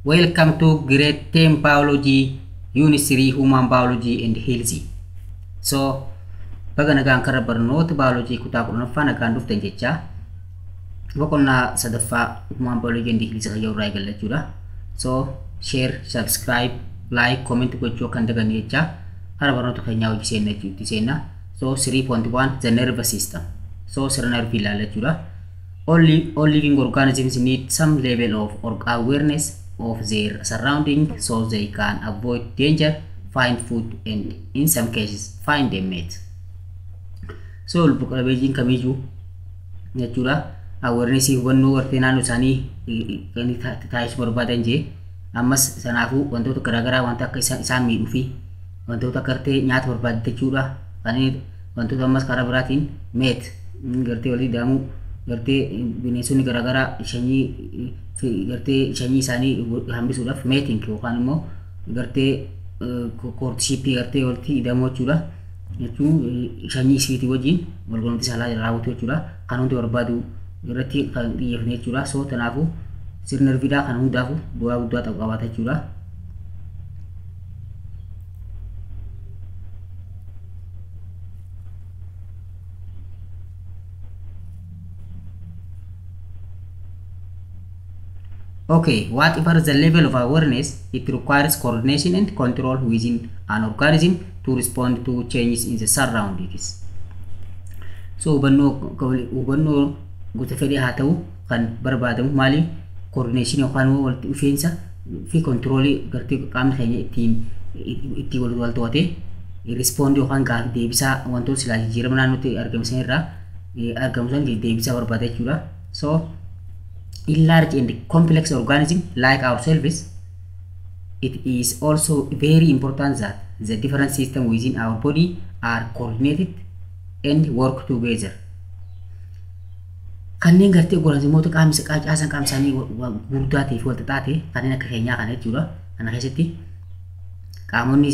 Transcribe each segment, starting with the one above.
Welcome to grade 10 biology, unit 3 human biology and health. So baga nagaan kara barnoota biology kutaa 10ffaa nagaan dhuftan jecha boqonnaa sadaffaa human biology and health kan irraa eegalla jechuudha. So share, subscribe, like, comment gochuu kan daganne jecha kara barnoota keenyaa hojii seenna jechuutti seenna. So 3.1 the nervous system. So sirna nervii ilaalla jechuudha. All living organisms need some level of awareness of their surrounding so they can avoid danger, find food, and in some cases find a mate. So lubbu qabeeyyiin kamiyyuu jechuudha awareness hubannoo gartee naannoo isaanii kan taasisuu barbaadan jee ammas sanaafuu wantoota garaagaraa wanta akka isaan miidhuu fi wantoota gartee nyaata barbaadan jechuudha. Kanneen wantoota ammas karaa biraatiin mate gartee walii daamuu gartee bineensonni garaagaraa sanyii gartee sanyii isaanii hambisuudhaaf mating yookaan immoo gartee courtship gartee walitti hidhamuu jechuudha. Jechuun sanyii isiitii wajjin wal quunnamtii saalaa raawwatu jechuudha. Kan hundi barbaadu irratti kan xiyyeeffate jechuudha. So kanaafuu sirni nerviidhaa kan hundaafuu bu'aa guddaa qabaata jechuudha. Okay, whatever the level of awareness, it requires coordination and control within an organism to respond to changes in the surroundings. So hubannoo gosa fedhii haa ta'u kan barbaadamu maali? Coordination yookaan walitti dhufeensa fi controlii gartee qaamni keenya ittiin wal to'atee respond yookaan gaaffii deebisaa wantoota silaa jijjiirama naannootti argamu san irraa argamu san deebisaa barbaada jechuudha. So in large and complex organism like ourselves, it is also very important that the different systems within our body are coordinated and work together. Kanneen gartee organismoota qaamni caasan qaama isaanii gurguddaa ta'ee fi wal xaxaa ta'e kanneen akka keenyaa kana jechuudha. Kana keessatti qaamonni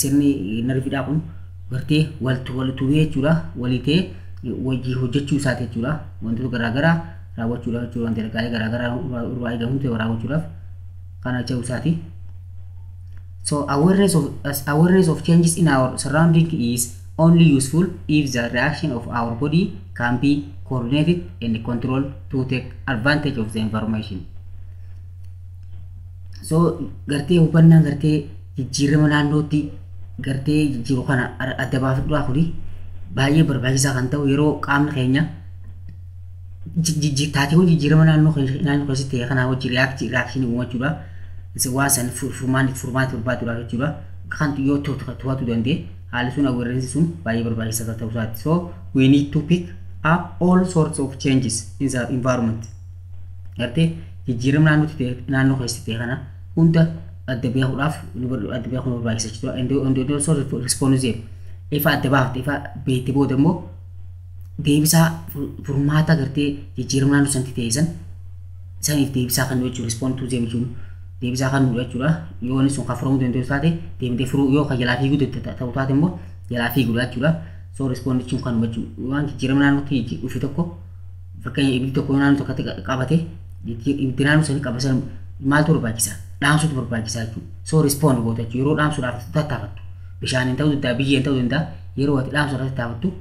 sirni nerviidhaa kun gartee wal tuwee jechuudha. Walii ta'ee hojii hojjechuu isaati jechuudha. Wantoota garaagaraa raawwachuudhaaf jechuudha. Wantoota garaagaraa irraa eegamu ta'e raawwachuudhaaf kana ta'uu isaati. So awareness of changes in our surrounding is only useful if the reaction of our body can be coordinated and controlled to take advantage of the information. So gartee hubannaan gartee jijjiirama naannootti gartee jijjiiru kana adda baafachuudhaaf kuni baay'ee barbaachisaa kan ta'u yeroo qaamni keenya taateewwan jijjiirama naannoo keessatti ta'e kanaa wajjin reaction uumachuudha. Waan san furmaata barbaaduudhaaf jechuudha. Kan yoo to'atuu danda'e haalli sun awareness sun baay'ee barbaachisaa ta'uu isaati. So we need to pick up all sorts of changes in the environment. Gartee jijjiirama naannoo keessatti ta'e kana hunda adda beekuudhaaf adda beekuun barbaachisa jechuudha. And all sorts of response ifa adda baafte ifa beekte booda immoo deebisaa furmaata gartee jijjiirama naannoo sanatti ta'e san saniif deebisaa kan jechuudha. Respond to them jechuun deebisaa kan jechuudha. Yoo inni sun kan furamuu danda'u taate deemtee furuu yoo kan jalaa fiiguu ta'u taate immoo jalaa fiiguudha jechuudha. So respond jechuun kan jechuudha. Waan jijjiirama naannootti dhufe tokko fakkeenya ibiddi tokko naannoo tokkotti qabate ibiddi naannoo sanii qabasan maaltu barbaachisa? Dhaamsuutu barbaachisa jechuudha. So respond goota jechuudha. Yeroo dhaamsuudhaaf tattaafattu bishaaniin ta'uu danda'a biyyeen ta'uu danda'a yeroo ati dhaamsuudhaaf tattaafattu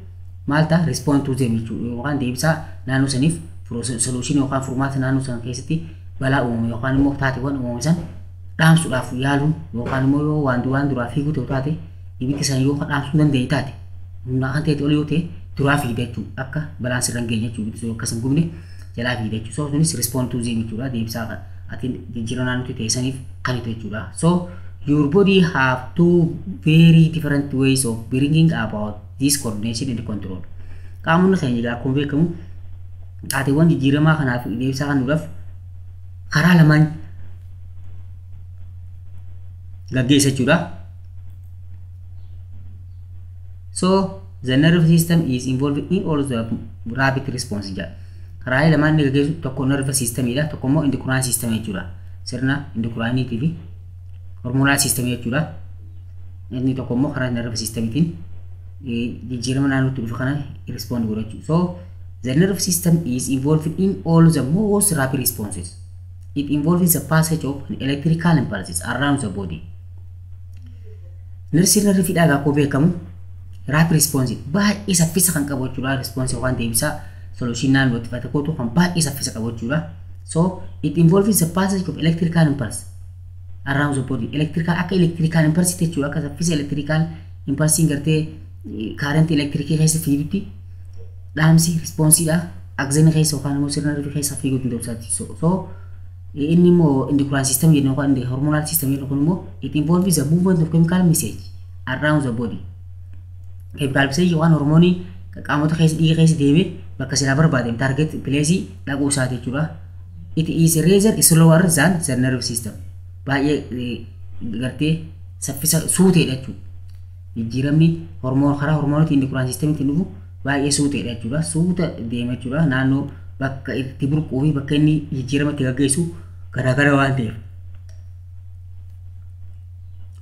maal ta'a respond to them jechuudha. Yookaan deebisaa naannoo saniif solution yookaan furmaata naannoo sana keessatti balaa uumame yookaan immoo taateewwan uumame san dhaamsuudhaaf yaaluun yookaan immoo yoo waan duraa fiiguu ta'u taate ibiddi san yoo dhaamsuu danda'e taate humna kan ta'e ol yoo ta'e duraa fiigda jechuudha. Akka balaan sirra hin geenye jechuudha. Ibiddi sun akkas hin gubne jalaa fiigda jechuudha. So sunis respond to them jechuudha. Deebisaa ati jijjiirama naannootti ta'e saniif kan ta'e jechuudha. So your body have two very different ways of bringing about this coordination and control. Qaamonni keenya egaa akkuma beekamu taateewwan jijjiiramaa kanaaf deebisaa kennuudhaaf karaa lamaan gaggeessa jechuudha. So the nerve system is involved in all the rapid response jedha. Karaalee lamaan inni gaggeessu tokko nerve systemidha, tokko immoo endocrine system jechuudha. Sirna endocrineetii fi hormonal system jechuudha. Inni tokko immoo karaa nerve systemiitiin jijjiirama naannootti dhufe kana respond godha jechuudha. So the nerve system is involved in all the most rapid responses. It involves the passage of electrical impulses around the body. Sirna nerviidhaa akkuma beekamu rapid response baay'ee saffisa kan qabu jechuudha. Response yookaan deebisaa solution naannootti fatakootu kan baay'ee saffisa qabu jechuudha. So it involves the passage of electrical impulse around the body. Electrical akka electrical impulse jechuudha. Akka saffisa electrical impulsiin gartee current electrikii keessa fiigutti dhaamsi responsiidha. Axonii keessa yookaan immoo sirna nervii keessa fiiguu danda'u isaati. So inni immoo endocrine system jennu yookaan hormonal system jennu kun immoo it involves the movement of chemical message around the body. Chemical message yookaan hormoonii qaamota keessa dhiiga keessa deemee bakka silaa barbaadame target place dhaquu isaati jechuudha. It is rather slower than the nerve system. Baay'ee gartee saffisa suuteedha jechuudha. Jijjiiramni hormoon karaa hormooniitiin endocrine systemiitiin dhufu baay'ee suuteedha jechuudha. Suuta deema jechuudha. Naannoo bakka itti burquu fi bakka inni jijjiirama itti gaggeessu garaagara waan ta'eef.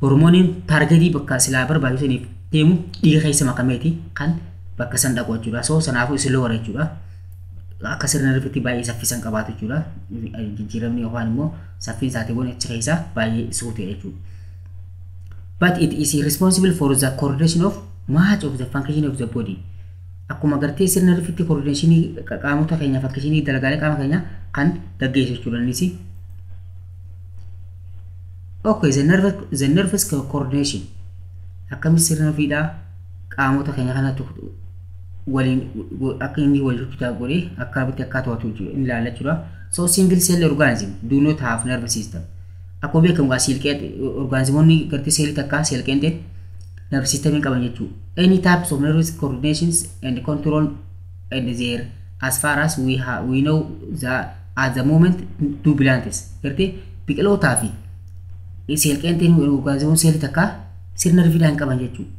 Hormooniin targetii bakka silaa barbaadu saniif deemu dhiiga keessa makameeti kan bakka san dhaqu jechuudha. So sanaafuu slower jechuudha. Akka sirna nerviitti baay'ee saffisan qabaatu jechuudha. Jijjiiramni yookaan immoo saffin saateewwan achi keessaa baay'ee suuteedha jechuudha. But it is responsible for the coordination of much of the function of the body. Akkuma gartee sirna nerviitti coordinationii qaamota keenya functionii dalagaalee qaama keenya kan gaggeessu jechuudha innis. Okay, the nervous coordination. Akkamitti sirna nerviidhaa qaamota keenya kana waliin akka inni wal hojjetaa godhee akkamitti akka to'atu inni ilaalla jechuudha. So single cell organism do not have nervous system. Akkuma beekamu gaa silqee organismoonni gartee seelii takkaa seelqeen nervous system hin qaban jechuudha. Any types of nervous coordinations and control and there as far as we know that at the moment do plants. Gartee biqilootaa fi seelqeen organismoonni seelii takkaa sirna nerviidhaa hin qaban jechuudha.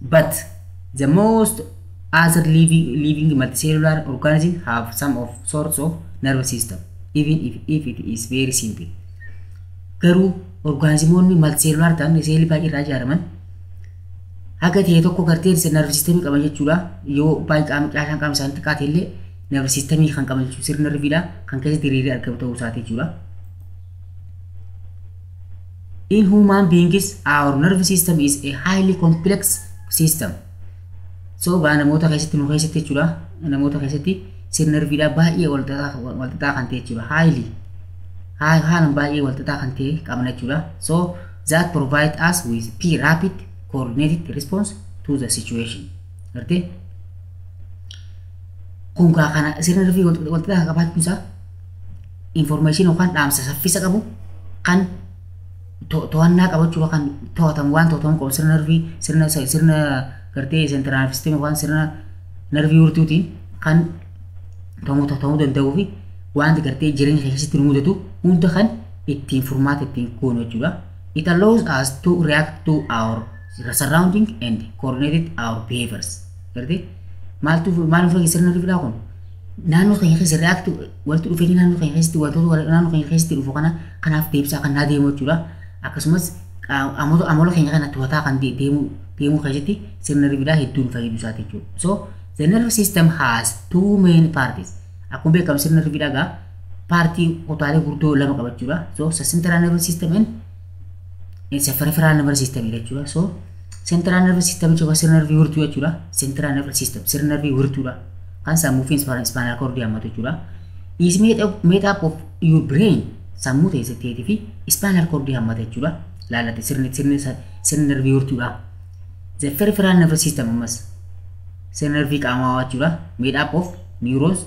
But the most other living multicellular organisms have some of sorts of nervous system, even if it is very simple. Garuu organismoonni multicellular ta'an seelii baay'ee irraa ijaaraman haga ta'e tokko gartee nervous system qaban jechuudha. Yoo baay'ee qaama caasaan qaama isaanii xiqqaa ta'e illee nervous system kan qaban jechuudha. Sirna nerviidhaa kan keessatti diriiree argamu ta'uu isaati jechuudha. In human beings, our nervous system is a highly complex system. So gaa namoota keessatti nu keessatti jechuudha. Namoota keessatti sirna nerviidhaa baay'ee walxaxaa kan ta'e jechuudha. Highly haalaan baay'ee walxaxaa kan ta'e qabna jechuudha. So that provide us with p rapid coordinated response to the situation. Gartee kun gaa kana sirna nervii walxaxaa qabaachuun isaa information yookaan dhaamsa saffisa qabu kan to'annaa qabachuu kan to'atamu waan to'atamu qabu sirna nervii sirna gartee central system yookaan sirna nervii wirtuutiin kan to'atamuu danda'uu fi wanti gartee jireenya keessatti nu mudatu hunda kan ittiin furmaata ittiin goonu jechuudha. It allows us to react to our surrounding and coordinate our behaviors. Gartee maaltu maal nuuf sirna nerviidhaa kun naannoo keenya keessa react walitti dhufeenya naannoo keenya keessatti wantoota naannoo keenya keessatti dhufu kana kanaaf deebisaa kan naa deemu jechuudha. Akkasumas amala keenya kana to'ataa kan deemuu keessatti sirna nerviidhaa hedduun fayyadu isaati jechuudha. So the nervous system has two main parts. Akkuma beekamu sirna nerviidhaa gaa partii kutaalee gurguddoo lama qaba jechuudha. So central nervous system and peripheral nervous system jechuudha. So central nervous system jechuudha sirna nervii wirtuu jechuudha. Central nervous system sirna nervii wirtuudha. Kan sammuu fi spinal cord hammatu jechuudha. Is made up of your brain sammuu teessatti fi spinal cord hammata jechuudha. Laalate sirna nervii wirtuudha. The peripheral nervous system ammas sirna nervii qaamaa jechuudha. Made up of neurons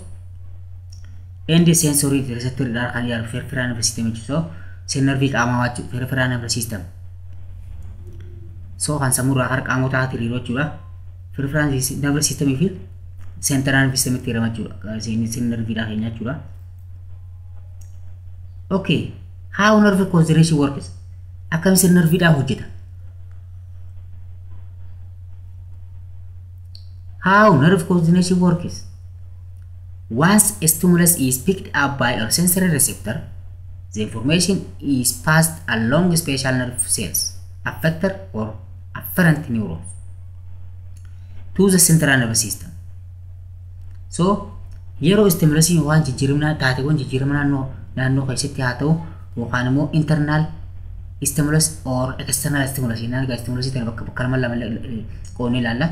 and sensory receptor dhaan kan ijaaru peripheral nervous system jechuudha. Sirna nervii qaamaa jechuudha peripheral nervous system. So kan sammuurraa gara qaamotaa hiriiruu jechuudha. Peripheral nervous system fi central nervous system itti hirama jechuudha. Sirna nerviidhaa keenya jechuudha. Okay, how nerve coordination works? Akkami sirna nerviidhaa hojjeta? How nerve coordination works? Once a stimulus is picked up by a sensory receptor, the information is passed along special nerve cells, affector or afferent neurons, to the central nervous system. So, yeroo stimulusii waan jijjiiramnaa taateewwan jijjiirama naannoo Naannoo keessatti haa ta'u yookaan immoo internal stimulus or external stimulus jennaan. Egaa stimulus tana bakka bakka lama lama qoonnee ilaalla.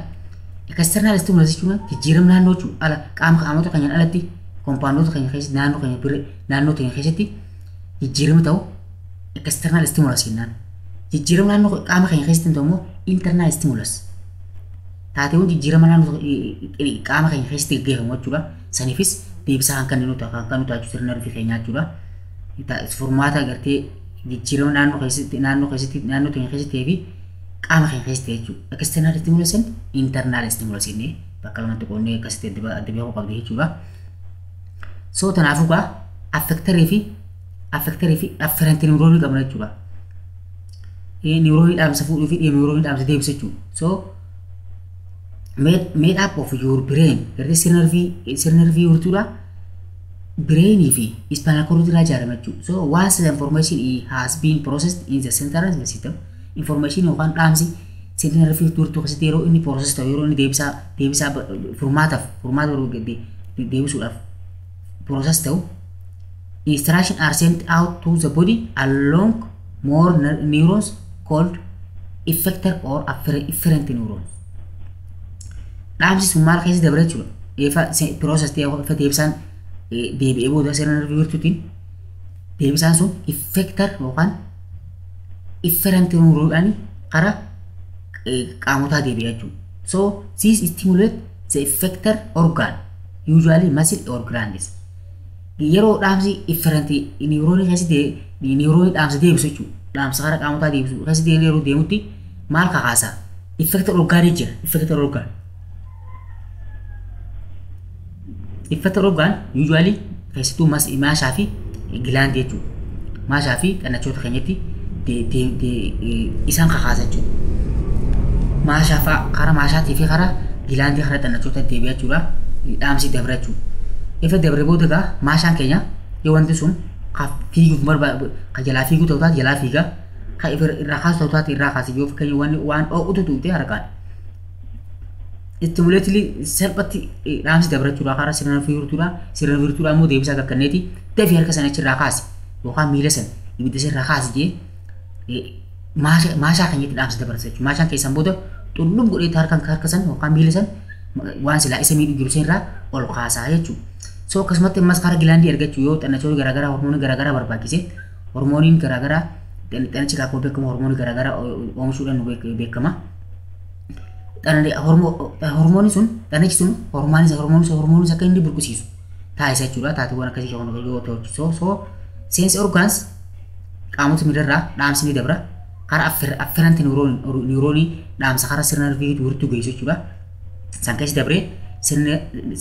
External stimulus jechuun jijjiirama naannoo jechuudha. Ala qaama qaamota keenyaan alatti compoundoota keenya keessatti, naannoo keenya bira, naannoo keenya keessatti jijjiirama ta'u external stimulus jennaan. Jijjiirama naannoo qaama keenya keessatti ta'u immoo internal stimulus. Taateewwan jijjiirama naannoo qaama keenya keessatti gaggeeffamu jechuudha. Saniifis deebisaa kan kennu ta'a, kan kennu ta'a sirna narvii keenyaa jechuudha. Furmaata agartee jijjiirama naannoo keessatti naannoo keenya keessatti fi qaama keenya keessatti jechuudha. External stimulus and internal stimulus jennee bakka lamatti qoonnee akkasitti adda beekuu qabdi jechuudha. So kanaafuu gaa affectorii fi afferent neuronii qabna jechuudha. Neuronii dhaamsa fuudhuu fi neuronii dhaamsa deebisu jechuudha. So made up of your brain, gartee sirna nervii wirtuudha, brainii fi spinal cord irraa ijaarame jechuudha. So once the information has been processed in the central nervous system, information yookaan dhaamsi sirna nervii wirtuu keessatti yeroo inni process ta'u, yeroo inni deebisaa furmaataaf, furmaata deebisuudhaaf process ta'u, instruction are sent out to the body along more neurons called effector or afferent neurons. Dhaamsi sun maal keessa dabra jechuudha. Eefa process ta'e, ifa deebisaan deebi'ee booda sirna nervii wirtuutiin deebisaan sun effector yookaan efferent neuroodhaan karaa qaamotaa deebi'a jechuudha. So this stimulate the effector organ, usually muscle or glands. Yeroo dhaamsi efferent neuronii keessatti, neuronii dhaamsa deebisu jechuudha. Dhaamsa karaa qaamotaa deebisu keessatti yeroo deemutti maal kakaasa? Effector organ jira. Effector organ. Effector organ usually keessattuu maashaa fi glandii jechuudha. Maashaa fi xannachoota keenyatti isaan kakaasa jechuudha. Maashaa fa'a, karaa maashaatii fi karaa glandii, karaa xannachoota deebi'a jechuudha. Dhaamsi dabra jechuudha. Ifa dabre booda egaa maashaan keenya yoo wanti sun ka fiiguuf barbaadu, ka jalaa fiiguu ta'u taate jalaa fiiga, ka irraa kaasu ta'u taate irraa kaasa. Yoo fakkeenya wanni waan dho'utu tuute harkaan. Stimulately salphatti dhaamsi dabra jechuudha karaa sirna wiirtuudha. Sirna wiirtuudha immoo deebisaa kakkanneeti dafii harka sana achirraa kaasi yookaan miila sana ibidda sirraa kaasi jee maashaa keenyatti dhaamsa dabarsa jechuudha. Maashaan keessan booda xullum godhee harka san yookaan miila san waan silaa isa miidhu jiru irraa ol kaasaa jechuudha. So akkasumatti ammas karaa glandii argachuu yoo xannachoonni garaagaraa hormoonii garaagaraa barbaachise, hormooniin garaagaraa xannachi akkuma beekamu hormoonii garaagaraa oomishuudhaan beekama. Hormooniin sun, xannachi sun hormooniin akka inni burqisiisu taasisa jechuudha. Taateewwan akkasii yoo ta'u, so sense organs, qaamota miirarraa dhaamsi ni dabra. Karaa afferent neuronii dhaamsa karaa sirna nervii wirtuu geessu jechuudha. San keessa dabree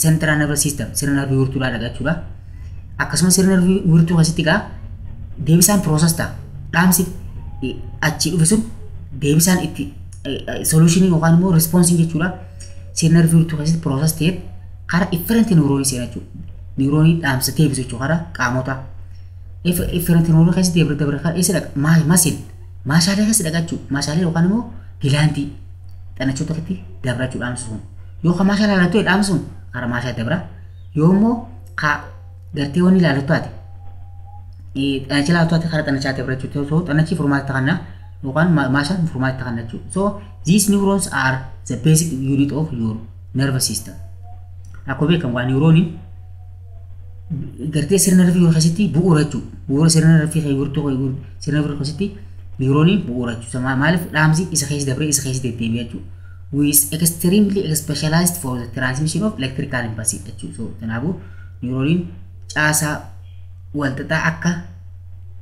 central nervous system, sirna nervii wirtuudhaa dhaqa jechuudha. Akkasumas sirna nervii wirtuu keessatti egaa deebisaan process ta'a. Dhaamsi achii dhufe sun deebisaan itti solutionii yookaan immoo responseiin jechuudha. Sirna nervii wirtuu keessatti process ta'ee karaa efferent neuronii seena jechuudha. Neuronii dhaamsa deebisu jechuudha karaa qaamota. Efferent neuronii keessatti dabre dabre karaa eessa dhaqa? Muscle, maashaalee keessa dhaqa jechuudha. Maashaalee yookaan immoo glandii xannachoota keessatti dabra jechuudha dhaamsi sun. Yoo ka maashaa ilaallattu ta'e dhaamsi sun karaa maashaa dabra. Yoo immoo ka gartee wanni ilaallattu taate, xannacha ilaallattu taate, karaa xannachaa dabra jechuudha. So xannachi furmaata kanna yookaan maashaan furmaata kanna jechuudha. So these neurons are the basic unit of your nervous system. Akkuma beekamu waa neuroniin gartee sirna nervii keessatti bu'uura jechuudha. Bu'uura sirna nervii wirtuu, sirna nervii keessatti neuroniin bu'uura jechuudha. Maaliif? Dhaamsi isa keessa dabree isa keessa deddeebi'a jechuudha. With extremely specialized for the transmission of electrical impulse jechuudha. So kanaafuu neuroniin caasaa walxaxaa akka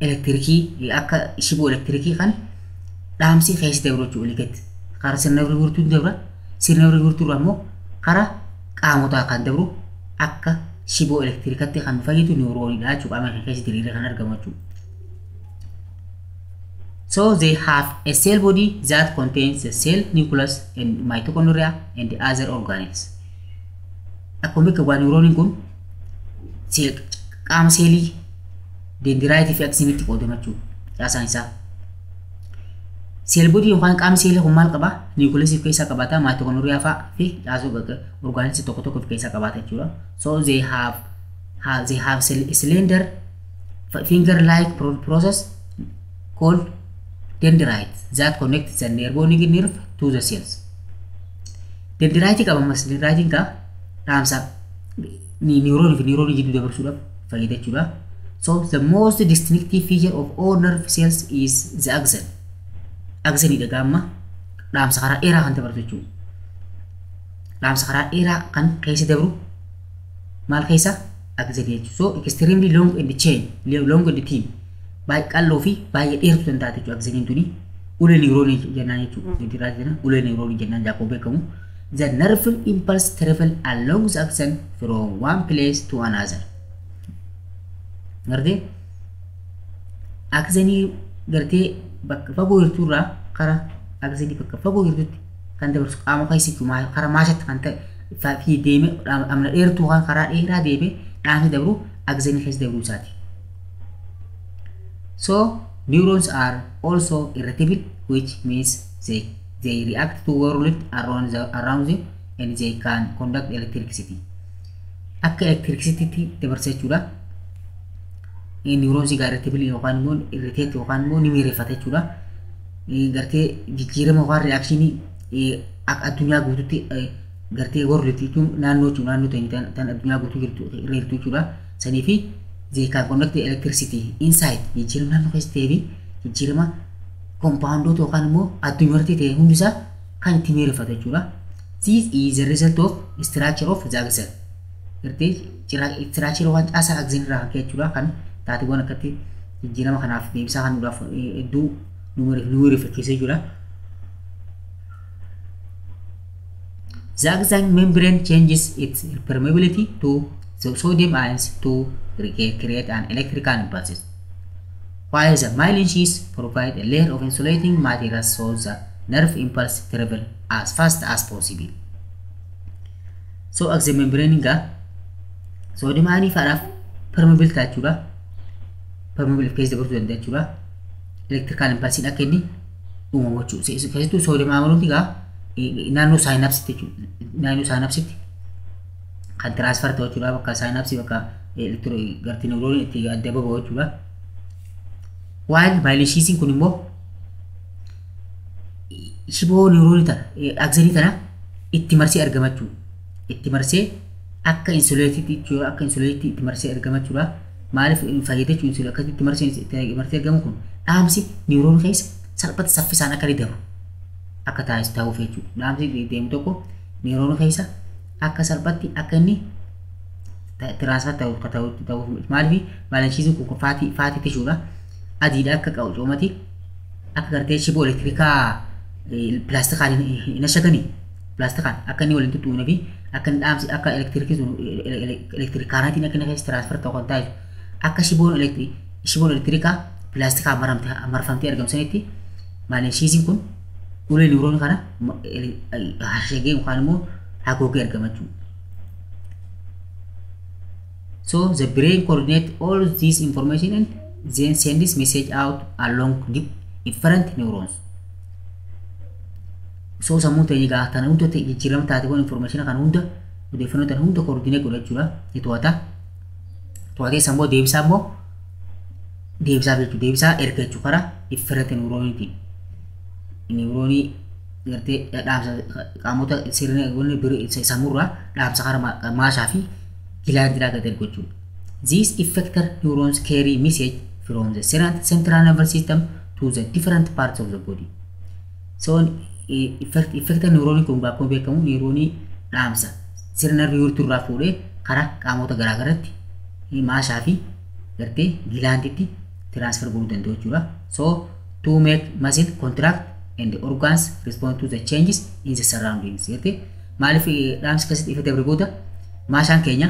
elektirikii, akka shiboo elektirikii kan dhaamsi keessa dabru jechuudha waliigatti. Karaa sirna nervii wirtuu dabra. Sirna nervii wirtuu ammoo karaa qaamotaa kan dabru akka shiboo elektirikatti kan fayyadu neuroniidha jechuudha, qaama keenya keessa diriiree kan argamu jechuudha. So they have a cell body that contains the cell nucleus and mitochondria and the other organelles. Akkuma beekamu waan neuroniin kun qaama seelii, dendriteii fi axonitti qoodama jechuudha caasaan isaa. Cell body yookaan qaamni seelii kun maal qabaa? Nucleusii of keessaa qabaata, mitochondria fa'aa fi caasuu organellesii tokko tokko of keessaa qabaata jechuudha. So they have cylinder finger like process called dendrite that connects the nerve nerve to the cells. Dendrite qaba ammas dendritiin kaa dhaamsa neuron fi neuron jidduu dabarsuudhaaf fayyada jechuudha. So the most distinctive feature of all nerve cells is the axon. Axon dha gaamma dhaamsa karaa dheeraa kan dabarsu jechuudha. Dhaamsa karaa dheeraa kan keessa dabru maal keessa axon jechuudha. So extremely long and chain, long and thin. Baay'ee qalloo fi baay'ee dheertuu kan taate jechuudha axoniin tuni. Ulee neuronii jennaan jechuudha. Ulee neuronii jennaan jaakoo beekamu. The nerve impulse travel along the axon from one place to another. Gartee axonii gartee bakka fagoo jirturraa karaa axonii bakka fagoo jirtutti kan dabarsu qaama keessa karaa maashatti kan ta'e fi deemee amna dheertuu kan karaa dheeraa deemee dhaamsi dabru axonii keessa dabruu isaati. So neurons are also irritable, which means they react to world around them and they can conduct electricity. Akka electricity dabarsa jechuudha. Neurons egaa irritable yookaan immoo irritate yookaan immoo ni miireffata jechuudha. Gartee jijjiirama yookaan reactionii addunyaa guutuutti gartee world jechuun naannoo jechuudha naannoo tan addunyaa guutuu jirtu irra jirtu jechuudha. Sanii fi they can conduct electricity inside jijjiirama naannoo keessa ta'ee fi jijjiirama compoundoota yookaan immoo addunyaatti ta'e hundisaa kan itti miireffatu jechuudha. This is the result of structure of the axon. Gartee structure yookaan caasaa axon irraa kan ka'e jechuudha kan taateewwan akkatti jijjiirama kanaaf deebisaa kan nuudhaaf hedduu nu miireffachiisee jechuudha. The axon membrane changes its permeability to the sodium ions to create an electrical impulses, while the myelin sheaths provide a layer of insulating material so the nerve impulse travel as fast as possible. So axon membrane egaa sodium ion faadhaaf permeable ta'a jechuudha. Permeable keessa dabarsuu danda'a jechuudha. Electrical impulsiin akka inni uumamu jechuudha. Keessattuu sodium ion egaa naannoo saayinapsitti jechuudha. Naannoo saayinapsitti kan transfer ta'u jechuudha. Bakka saayinapsii bakka gartee neurooniin itti adda bahu jechuudha. While myelin sheathsiin kun immoo shiboo neuroonii tana axonii tana itti marsee argama jechuudha. Itti marsee akka insuleetitti jechuudha. Akka insuleetitti itti marsee argama jechuudha. Maaliif fayyada jechuudha insulee akkasitti itti marsee argamu kun dhaamsi neuroonii keessa salphatti saffisaan akka inni dabru akka taasisu ta'uuf jechuudha. Dhaamsi deemu tokko neuroonii keessa akka salphatti akka inni transfer ta'uuf maaliif myelin sheathiin kun fatty tissuedha. Adiidha akka coomati akka gartee shiboo elektirikaa pilaastikaan hin ashaganii pilaastikaan akka inni waliin tuttuqne fi akka inni dhaamsi akka elektirikii sun elektirikaanaatiin akka inni keessa transfer ta'u kan taasisu akka shiboon elektirikaa pilaastikaan marfamtee argamu sanitti myelin sheathiin kun ulee neuroonii kana hashagee yookaan immoo haguugee argama jechuudha. So the brain coordinates all this information and then send this message out along the different neurons. So sammuun ta'e egaa kana hunda jijjiirama taateewwan information kana hunda odeeffannoo kana hunda coordinate godha jechuudha. Ni to'ata. To'atee sammuu deebisaa immoo deebisaa jechuudha. Deebisaa erga jechuudha karaa different neuroniitiin. Neuronii gartee dhaamsa qaamota sirna sammuurraa dhaamsa karaa maashaa fi glandiidhaa gad ergu jechuudha. These effector neurons carry message from the central nervous system to the different parts of the body. So effector neuronii kun akkuma beekamu neuronii dhaamsa sirna nervii irraa fuudhee karaa qaamota garaagaraatti maashaa fi gartee glanditti transfer godhuu danda'u jechuudha. So to make muscle contract and the organs respond to the changes in the surroundings. Gartee maaliif dhaamsi akkasitti ifa dabre booda maashaan keenya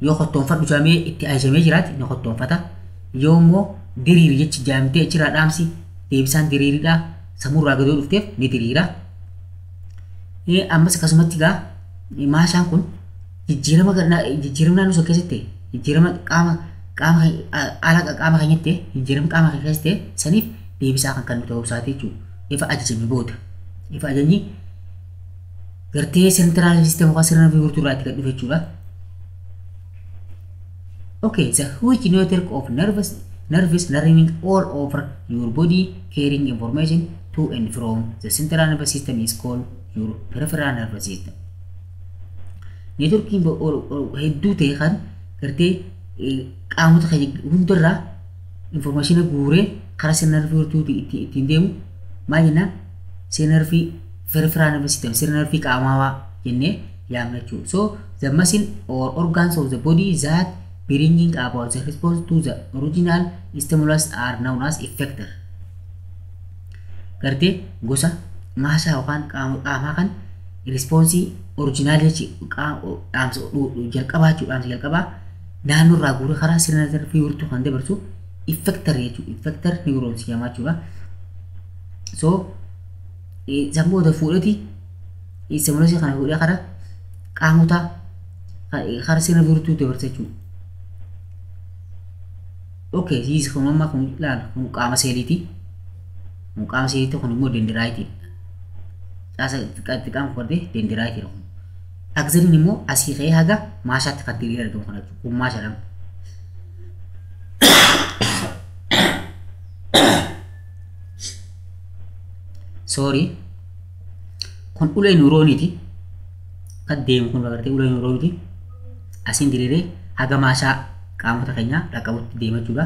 yoo kottoonfadhu jaamee itti ajajamee jiraate ni kottoonfata. Yoo immoo diriiri jechi jaamtee achirraa dhaamsi deebisaan diriiridha sammuurraa gadoo dhufteef ni diriira. Ammas akkasumatti egaa maashaan kun jijjiirama naannoo sun keessatti jijjiirama qaama qaama ala qaama keenyatti jijjiirama qaama keenya keessatti saniif deebisaa kan kennu ta'uu isaati jechuudha. Ifa ajajame booda ifa ajajni gartee central system yookaan sirna nervii irraa itti gad dhufe jechuudha. Okay, the huge network of nerves running all over your body carrying information to and from the central nervous system is called your peripheral nervous system. Networkiin hedduu ta'e kan gartee qaamota hundarraa information guuree karaa sirna narvii ittiin deemu maal jennaan sirna narvii peripheral nervous system sirna narvii qaamaawaa jennee yaamna jechuudha. So the muscle or organs of the body that bringing about the response to the original stimulus are known as effector. Gartee gosa maasaa yookaan qaamaa kan responsii original dhaamsa jalqabaa jechuudha. Dhaamsa jalqabaa naannoo irraa guuree karaa sirna narvii wirtuu kan dabarsu effector jechuudha. Effector neurons jedhama jechuudha. So san booda fuudheti stimulusii kana fuudhee karaa qaamota karaa sirna wirtuu dabarsa jechuudha. Okay, siis kun amma kun ilaala kun qaama seeliiti. Kun qaama seeliiti kun immoo dendiraayitiidha. Caasa xiqqaan fudhatee dendiraayitiidha kun. Axoniin immoo asii ka'ee haga maashaatti kan diriiree argamu kana jechuudha. Kun maashaadha. Sorry. Kun ulee nuurooniiti. Kan deemu kun agartee ulee nuurooniiti. Asiin diriiree haga maashaa qaamota keenyaa dhaqqabutti deema jechuudha.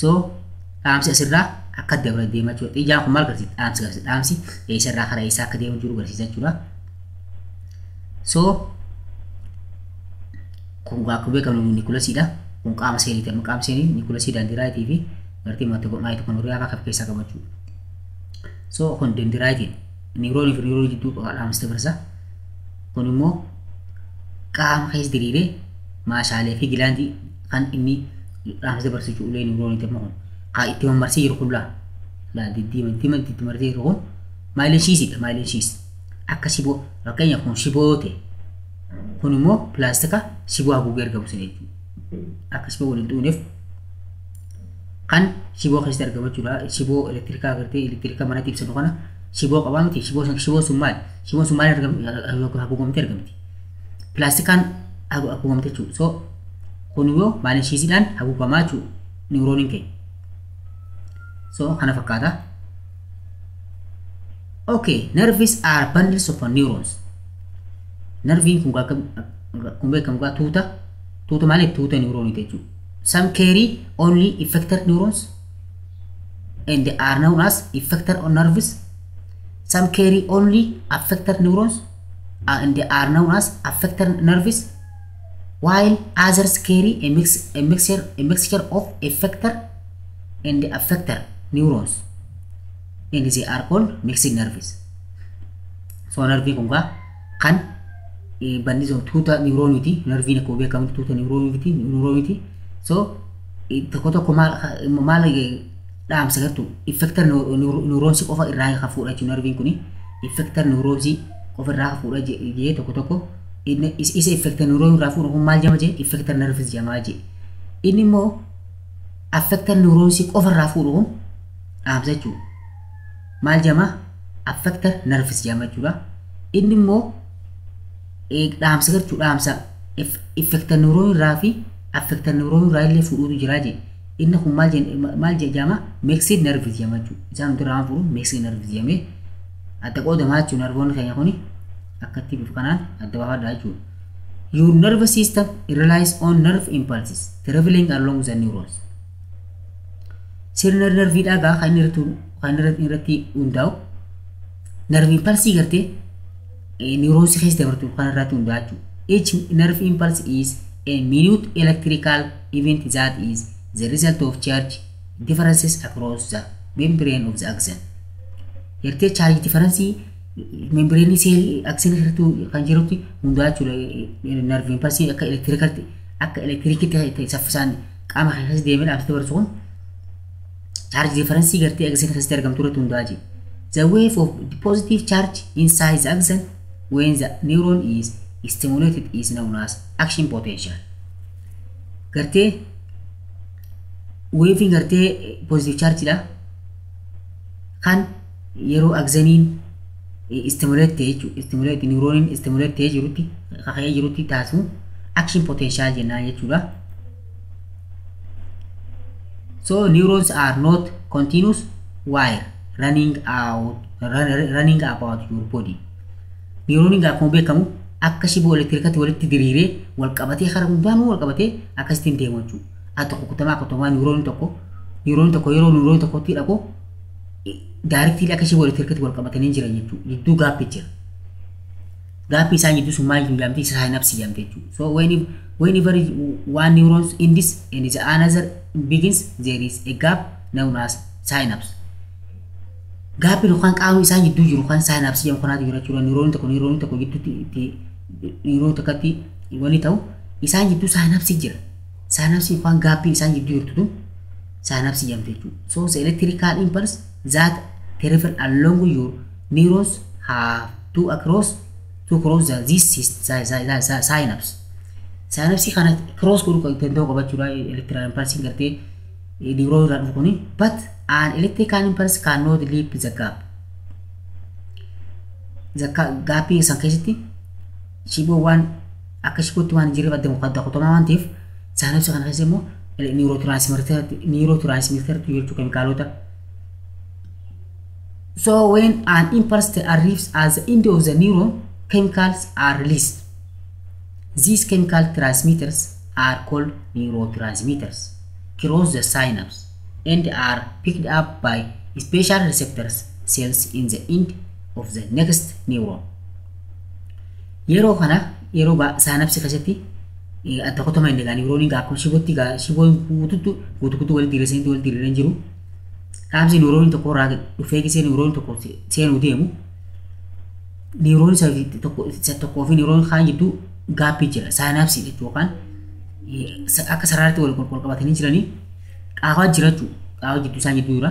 So dhaamsi asirraa akka dabala deema jechuudha. Xiyyaan kun maal agarsiisa? Dhaamsi agarsiisa. Dhaamsi eessarraa karaa eessaa akka deemu jiru agarsiisa jechuudha. So kun akkuma beekamu nikulasiidha. Kun qaama seeliiti. Amma qaama seelii nikulasii dendiraaytii fi gartee maayitokoondiriyaa fa'aa kan keessaa qaba jechuudha. So kun dendiraayitiin niiroonii fi niiroonii jidduu dhaamsi dabarsa. Kun immoo qaama keessa diriiree maashaalee fi gilaandii kan inni dhaamsa dabarsu jechuudha. Ulee niirooniiti amma kun. Haa itti mammarsee jiru kun laa. Laa diddiima itti marsee jiru kun myelin sheathiidha. Myelin sheath. Akka shiboo fakkeenyaaf kun shiboo yoo ta'e kun immoo pilaastika shiboo haguugee argamu sana jechuudha. Akka shiboo waliin xuuneef kan shiboo keessatti argamu jechuudha. Shiboo elektirikaa agartee elektirikaa manatti ibsanu kana shiboo qabaa miti. Shiboo sun maali? Shiboon sun maali haguugamtee argamti? Pilaastikaan haguugamte jechuudha. So kun immoo myelin sheathiidhaan haguugamaa jechuudha niwurooniin keenya. So kana fakkaata. Okay, nerves are bundles of neurons. Nerviin kun akkuma beekamu tuuta tuuta maali? Tuuta niwurooniiti jechuudha. Some carry only effector neurons and they are known as effector nerves. Some carry only affector neurons and they are known as affector nerves, while others carry a mixture of effector and affector neurons and they are called mixed nerves. So nerviin kun kan bundles tuuta niwurooniiti. Nerviin akkuma beekamu tuuta niwurooniiti. So tokko tokko maal dhaamsa gartuu effector neuronsii qofa irraa kan fuudha jechuudha. Nerviin kuni effector neuronsii qofa irraa kan fuudha jee tokko tokko isa effector neuron irraa fuudhu kun maal jedhama jee effector nerves jedhama jee. Inni immoo affector neuronsii qofa irraa fuudhu kun dhaamsa jechuudha. Maal jedhama? Affector nerves jedhama jechuudha. Inni immoo dhaamsa gartuu dhaamsa effector neuron irraa fi affector neuron irraa illee fuudhuutu jira jee. Inni kun maal jedhama? Mixed nerves jedhama jechuudha. Isaan hundi irraa fuudhu mixed nerves jedhamee adda qoodamaa jechuudha. Nervoonni keenya kuni akkatti bifa kanaan adda baafadha jechuudha. Your nervous system relies on nerve impulses traveling along the neurons. Sirna nerviidhaa gaa kan inni irratti hundaa'u nerve impulsii gartee neurons keessa dabartu kan irratti hundaa'a jechuudha. Each nerve impulse is a minute electrical event that is the result of charge differences across the membrane of the axon. Gartee charge difference membrane seelii axon irratti kan jirutti hundaa'a jechuudha. Nerve impulse akka elektirikatti akka elektirikitti saffisaan qaama keessa deemee dhaamsa dabarsu kun charge difference gartee axon keessatti argamtu irratti hundaa'a jechuudha. The wave of the positive charge inside the axon when the neuron is stimulated is known as action potential. Gartee waveiin gartee positive charge dha kan yeroo axoniin stimulate ta'e jechuudha. Stimulate neuroniin stimulate ta'ee jirutti kaka'ee jirutti taasisu Action potential jennaan jechuudha. So neurons are not continuous wire running about your body. Neurooniin akkuma beekamu akka shiboo elektirikatti walitti diriiree wal qabatee karaa hundaanuu wal qabatee akkasittiin deemu jechuudha. Haa tokko kutamaa akka tokko neurooniin tokko yeroo neurooniin tokkotti dhaqu directly akka shiboo elektirikatti wal qabatanii jiran jechuudha. Gidduu gapii jira. Gapii isaan gidduu sun maal jedhamti? Synapsii jedhamti jechuudha. So whenever one neuron ends and the another begins, there is a gap known as synapse. Gapiin yookaan qaamni isaan gidduu jiru kan synapsii jedhamu kanaatu jira jechuudha. Neurooniin tokko gidduutti itti neuroonii tokkotti wanni ta'u isaan gidduu synapsii jira. Synapsii yookaan gapiin isaan gidduu jirtu tun synapsii jedhamti jechuudha. So the electrical impulse that travel along your neurons have to cross this synapse. Synapsii kana cross godhuu danda'u qabachuudha electrical impulse gartee neuron irraa dhufu kuni, but an electrical impulse cannot leap the gap. The gapii san keessatti shiboo waan akka shibootti waan jirreef adda kutamaa waan ta'eef synapsii kana keessa immoo neurotransmitter jechuu keemikaalota. So when an impulse arrives at the end of the neuron, chemicals are released. These chemical transmitters are called neurotransmitters, cross the synapse and are picked up by special receptors cells in the end of the next neuron. Yeroo kana yeroo synapsii keessatti adda kutama inni gaa neurooniin gaa akkuma shibootti gaa shiboon guututti guutuu guutuu walitti diriirsanii walitti diriiranii jiru. Dhaamsi neurooniin tokko irraa dhufee gisee neurooniin tokko seenuu deemu neuroonii isa tokkoo fi neuroonii kaan jidduu gapii jira. Synapsii jechuun yookaan akka sararatti wal wal qabatanii jiranii qaawwaa jira jechuudha. Qaawwa jidduu isaan jidduu jira.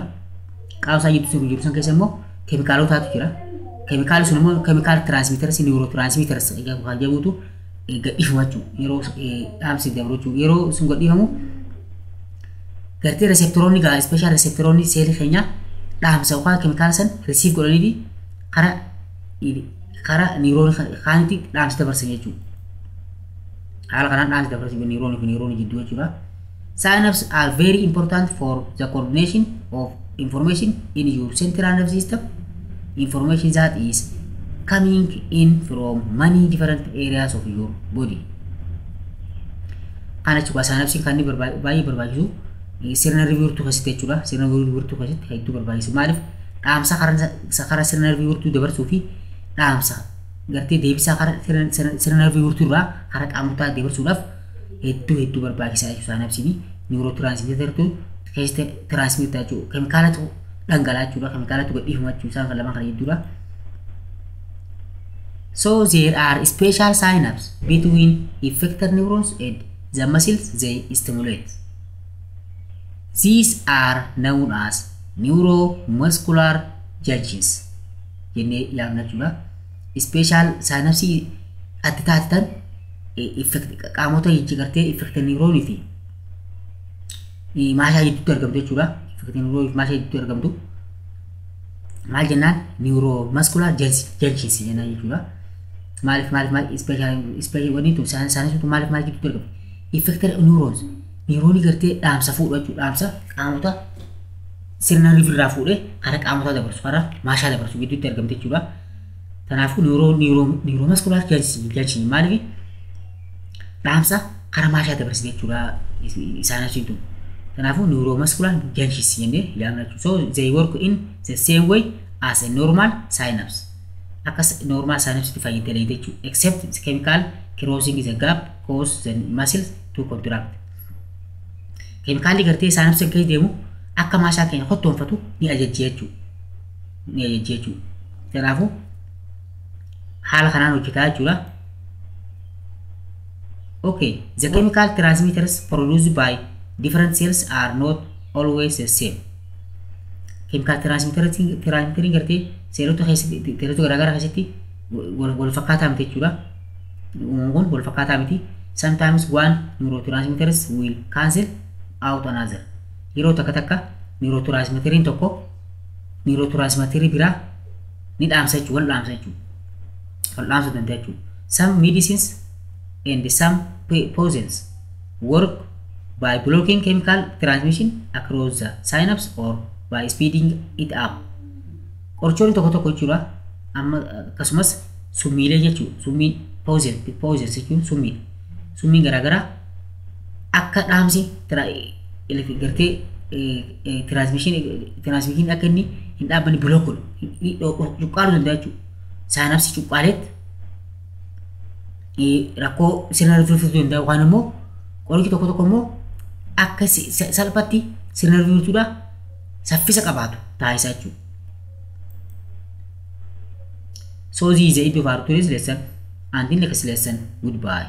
Qaawwa isaan jidduu jiru san keessa immoo keemikaalotaatu jira. Keemikaalli sun immoo chemical transmitters, neurotransmitters kan jedhamutu gadhiifama jechuudha. Yeroo dhaamsi dabru jechuudha. Yeroo sun gadhiifamu gartee receptoroonni gaa special receptoroonni seelii keenyaa dhaamsa yookaan keemikaala san receive godhanii karaa neuroonii kaanitti dhaamsa dabarsan jechuudha. Haala kanaan dhaamsa dabarsan neuroonii fi neuroonii jidduu jechuudha. Synapses are very important for the coordination of information in your central nervous system. Information that is coming in from many different areas of your body. Kana jechuudha synapsiin kan inni baay'ee barbaachisu sirna nervii wirtuu keessatti jechuudha. Sirna nervii wirtuu keessatti hedduu barbaachisu. Maaliif? Dhaamsa karaa sirna nervii wirtuu dabarsuu fi dhaamsa gartee deebisaa karaa sirna nervii wirtuu irraa karaa qaamotaa dabarsuudhaaf hedduu hedduu barbaachisaa jechuudha synapsiin. Neurotransmittertu keessatti transmitter jechuudha. Keemikaalatu dhangala'aa jechuudha. Keemikaalatu gadhiifama jechuudha isaan kan lamaan kana jidduudha. So there are special synapses between effector neurons and the muscles they stimulate. These are known as neuromuscular junctions jennee yaamna jechuudha. Special synapse adda taate qaamota gartee effector neuronii fi maashaa jidduutti argamtu jechuudha. Effector neuronii fi maashaa jidduutti argamtu. Maal jennaan? Neuromuscular junctions jennaan jechuudha. Maaliif maal special wanni tun synapse tun maaliif maal jidduutti argamtu? Effector neurons, neuronii gartee dhaamsa fuudhu jechuudha. Dhaamsa qaamota sirna nerviirraa fuudhee karaa qaamotaa dabarsu, karaa maashaa dabarsu gidduutti argamte jechuudha. Kanaafuu neuromuscular junction maaliif dhaamsa karaa maashaa dabarsite jechuudha isaan tun. Kanaafuu neuromuscular junctions jennee yaamna jechuudha. So they work in the same way as a normal synapse. Akkas normal synapse itti fayyadamee jechuudha. Except chemical crossing the gap cause the muscles to contract. Keemikaalli gartee synapse keessa deemu akka maashaa keenya kottoonfatu ni ajajji jechuudha. Ni ajajji jechuudha. Kanaafuu haala kanaan hojjetaa jechuudha. Okay, the chemical transmitters produced by different cells are not always the same. Chemical transmitteriin gartee seelota keessatti, seelota garaagaraa keessatti wal fakkaataa miti jechuudha. Uumamni kun wal fakkaataa miti. Sometimes one neurotransmitters will cancel out another. Yeroo takka takka neurotransmitteriin tokko neurotransmitterii biraa ni dhaamsa jechuudha, wal dhaamsa jechuudha. Wal dhaamsuu danda'a jechuudha. Some medicines and some poisons work by blocking chemical transmission across the synapse or by speeding it up. Qorichoonni tokko tokko jechuudha. Amma akkasumas summiilee jechuudha. Summiin poison jechuun summiidha. Summiin garaagaraa akka dhaamsi gartee transmission akka inni hin dhaabbanne block godhu, cuqqaaluu danda'a jechuudha. Synapse cuqqaaleetti rakkoo sirna nervii fiduu danda'a, yookaan immoo qorichi tokko tokko immoo akka salphatti sirna nervii saffisa qabaatu taasisaa jechuudha. So this is the end of our today's lesson. Until next lesson, goodbye.